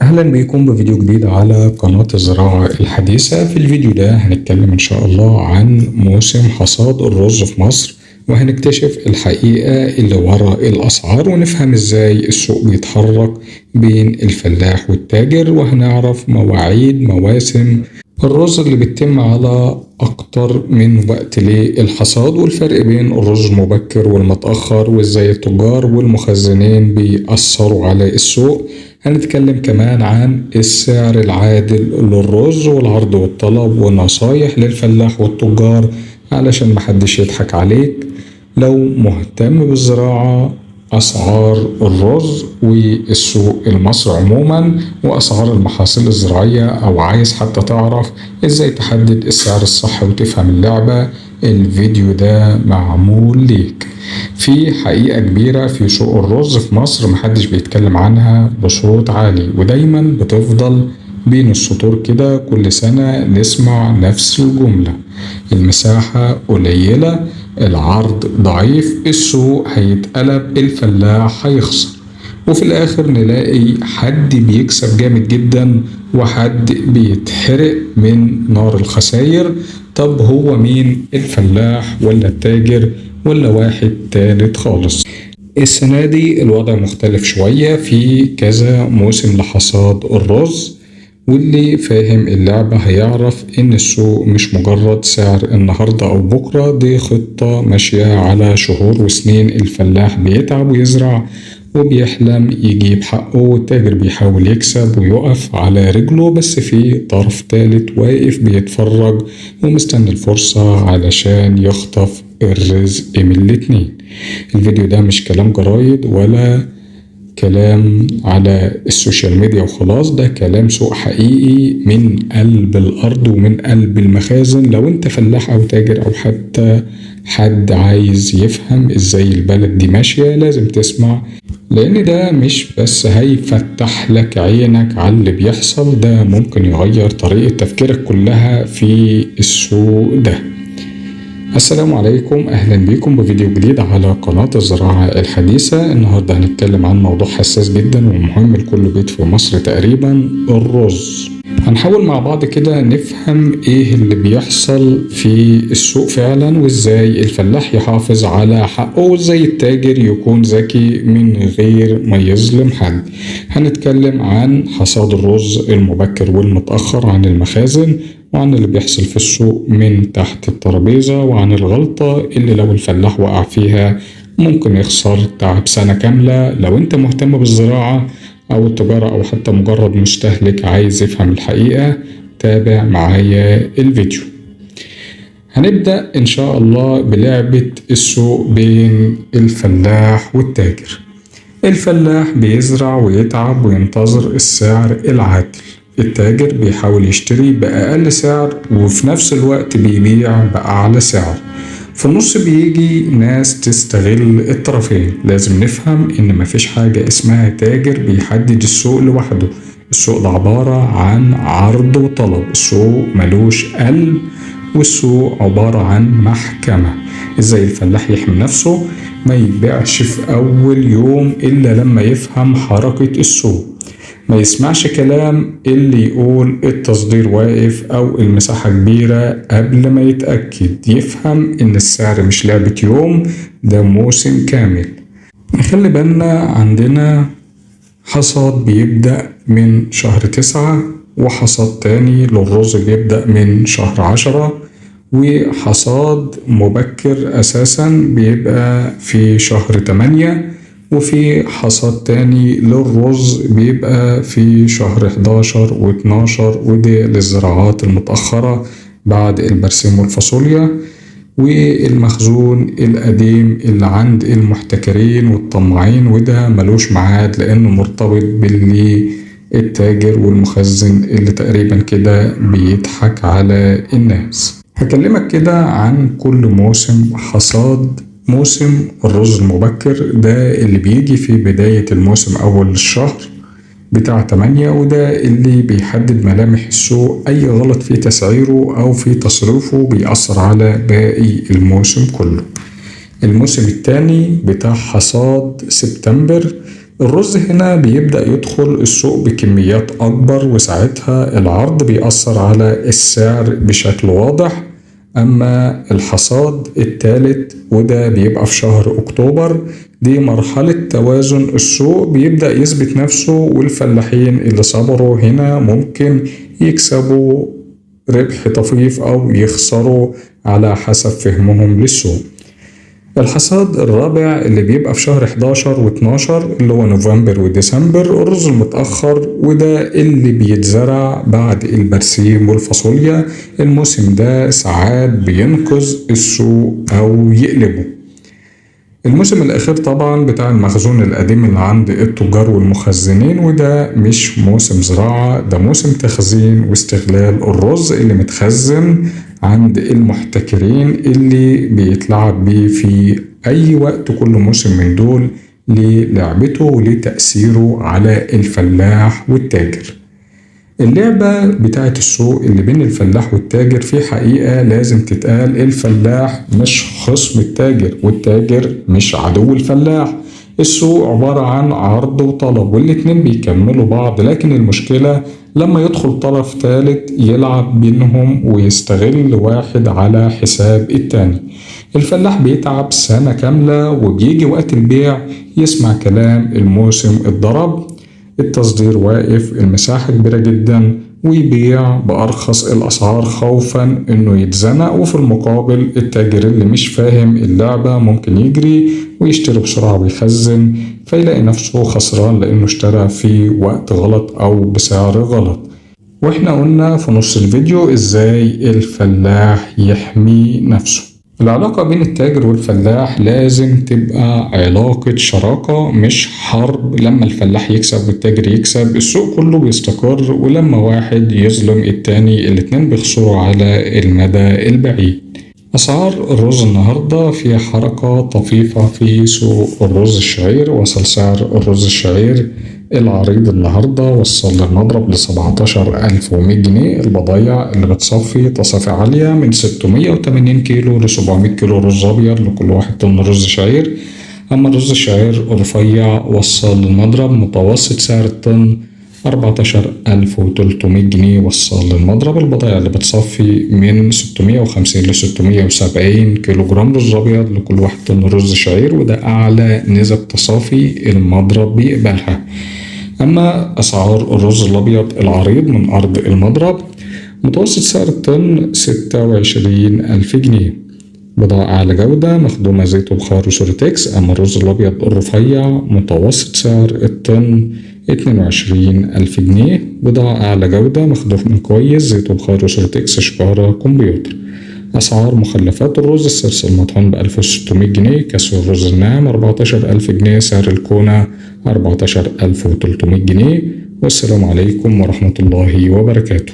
أهلا بكم بفيديو جديد على قناة الزراعة الحديثة. في الفيديو ده هنتكلم إن شاء الله عن موسم حصاد الرز في مصر، وهنكتشف الحقيقة اللي ورا الأسعار، ونفهم إزاي السوق بيتحرك بين الفلاح والتاجر، وهنعرف مواعيد مواسم الرز اللي بتتم على أكتر من وقت للحصاد، والفرق بين الرز المبكر والمتأخر، وإزاي التجار والمخزنين بيأثروا على السوق. هنتكلم كمان عن السعر العادل للرز والعرض والطلب، ونصايح للفلاح والتجار علشان محدش يضحك عليك. لو مهتم بالزراعة، أسعار الرز والسوق المصري عموما وأسعار المحاصيل الزراعية، أو عايز حتى تعرف إزاي تحدد السعر الصح وتفهم اللعبة، الفيديو ده معمول ليك. في حقيقة كبيرة في سوق الرز في مصر محدش بيتكلم عنها بصوت عالي، ودايما بتفضل بين السطور كده، كل سنة نسمع نفس الجملة: المساحة قليلة، العرض ضعيف، السوق هيتقلب، الفلاح هيخسر. وفي الآخر نلاقي حد بيكسب جامد جدا وحد بيتحرق من نار الخسائر. طب هو مين، الفلاح ولا التاجر ولا واحد تالت خالص؟ السنة دي الوضع مختلف شوية، في كذا موسم لحصاد الرز، واللي فاهم اللعبة هيعرف إن السوق مش مجرد سعر النهاردة أو بكرة، دي خطة ماشية على شهور وسنين. الفلاح بيتعب ويزرع وبيحلم يجيب حقه، والتاجر بيحاول يكسب ويقف على رجله، بس في طرف تالت واقف بيتفرج ومستني الفرصة علشان يخطف الرزق من الاتنين. الفيديو ده مش كلام جرايد ولا كلام على ال social media وخلاص، ده كلام سوق حقيقي من قلب الأرض ومن قلب المخازن. لو انت فلاح أو تاجر أو حتى حد عايز يفهم ازاي البلد دي ماشية، لازم تسمع، لأن ده مش بس هيفتح لك عينك على اللي بيحصل، ده ممكن يغير طريقة تفكيرك كلها في السوق ده. السلام عليكم، اهلا بكم بفيديو جديد على قناة الزراعة الحديثة. النهاردة هنتكلم عن موضوع حساس جدا ومهم لكل بيت في مصر تقريبا، الرز. هنحاول مع بعض كده نفهم ايه اللي بيحصل في السوق فعلا، وازاي الفلاح يحافظ على حقه، وازاي التاجر يكون ذكي من غير ما يظلم حد. هنتكلم عن حصاد الرز المبكر والمتأخر، عن المخازن، وعن اللي بيحصل في السوق من تحت الترابيزة، وعن الغلطة اللي لو الفلاح وقع فيها ممكن يخسر تعب سنة كاملة. لو انت مهتم بالزراعة أو التجارة أو حتى مجرد مستهلك عايز يفهم الحقيقة، تابع معايا الفيديو. هنبدأ إن شاء الله بلعبة السوق بين الفلاح والتاجر. الفلاح بيزرع ويتعب وينتظر السعر العادل، التاجر بيحاول يشتري بأقل سعر وفي نفس الوقت بيبيع بأعلى سعر. في النص بيجي ناس تستغل الطرفين. لازم نفهم إن مفيش حاجة اسمها تاجر بيحدد السوق لوحده، السوق ده عبارة عن عرض وطلب، السوق ملوش قلب، والسوق عبارة عن محكمة. ازاي الفلاح يحمي نفسه؟ ما يبيعش في أول يوم إلا لما يفهم حركة السوق، ما يسمعش كلام اللي يقول التصدير واقف أو المساحة كبيرة قبل ما يتأكد، يفهم إن السعر مش لعبة يوم، ده موسم كامل. نخلي بالنا عندنا حصاد بيبدأ من شهر 9، وحصاد تاني للرز بيبدأ من شهر 10، وحصاد مبكر أساسا بيبقى في شهر 8، وفي حصاد تاني للرز بيبقى في شهر 11 و12، وده للزراعات المتأخرة بعد البرسيم والفاصوليا. والمخزون القديم اللي عند المحتكرين والطماعين، وده ملوش ميعاد لأنه مرتبط باللي التاجر والمخزن اللي تقريبا كده بيضحك على الناس. هكلمك كده عن كل موسم حصاد. موسم الرز المبكر ده اللي بيجي في بداية الموسم أول الشهر بتاع 8، وده اللي بيحدد ملامح السوق. أي غلط في تسعيره أو في تصريفه بيأثر على باقي الموسم كله. الموسم الثاني بتاع حصاد سبتمبر الرز هنا بيبدأ يدخل السوق بكميات أكبر، وساعتها العرض بيأثر على السعر بشكل واضح. أما الحصاد الثالث وده بيبقى في شهر أكتوبر، دي مرحلة توازن السوق، بيبدأ يثبت نفسه، والفلاحين اللي صبروا هنا ممكن يكسبوا ربح طفيف أو يخسروا على حسب فهمهم للسوق. الحصاد الرابع اللي بيبقى في شهر 11 و12 اللي هو نوفمبر وديسمبر، الرز المتأخر، وده اللي بيتزرع بعد البرسيم والفاصوليا. الموسم ده ساعات بينقذ السوق أو يقلبه. الموسم الأخير طبعا بتاع المخزون القديم اللي عند التجار والمخزنين، وده مش موسم زراعة، ده موسم تخزين واستغلال الرز اللي متخزن عند المحتكرين اللي بيتلعب بيه في أي وقت. كل موسم من دول للعبته ولتأثيره على الفلاح والتاجر. اللعبة بتاعت السوق اللي بين الفلاح والتاجر في حقيقة لازم تتقال، الفلاح مش خصم التاجر والتاجر مش عدو الفلاح. السوق عبارة عن عرض وطلب والاتنين بيكملوا بعض، لكن المشكلة لما يدخل طرف ثالث يلعب بينهم ويستغل واحد على حساب التاني. الفلاح بيتعب سنة كاملة وبيجي وقت البيع يسمع كلام الموسم اتضرب، التصدير واقف، المساحة كبيرة جدا، ويبيع بأرخص الأسعار خوفا إنه يتزنق. وفي المقابل التاجر اللي مش فاهم اللعبة ممكن يجري ويشتري بسرعة ويخزن، فيلاقي نفسه خسران لأنه اشترى في وقت غلط أو بسعر غلط. واحنا قلنا في نص الفيديو ازاي الفلاح يحمي نفسه. العلاقة بين التاجر والفلاح لازم تبقى علاقة شراكة مش حرب. لما الفلاح يكسب والتاجر يكسب السوق كله بيستقر، ولما واحد يظلم التاني الاتنين بيخسروا على المدى البعيد. أسعار الرز النهاردة في حركة طفيفة في سوق الرز الشعير. وصل سعر الرز الشعير العريض النهاردة وصل للمضرب ل17100 جنيه. البضايع اللي بتصفي تصافي عالية من 680 كيلو ل 700 كيلو رز أبيض لكل 1 طن رز شعير. أما الرز الشعير الرفيع وصل للمضرب متوسط سعر الطن 14300 جنيه وصل للمضرب. البضائع اللي بتصفي من 650 ل 670 كيلو جرام رز أبيض لكل 1 طن رز شعير، وده أعلى نسب تصافي المضرب بيقبلها. أما أسعار الرز الأبيض العريض من أرض المضرب متوسط سعر الطن 26000 جنيه. بضاعة أعلى جودة مخدومة زيت وبخار وسورتكس. أما الرز الأبيض الرفيع متوسط سعر الطن 22000 جنيه. بضاعة أعلى جودة مخدومة كويس زيت وبخار وسورتكس شكارة كمبيوتر. أسعار مخلفات الرز: السرس المطحون ب1600 جنيه، كسر الرز الناعم 14000 جنيه، سعر الكونة 14300 جنيه. والسلام عليكم ورحمة الله وبركاته.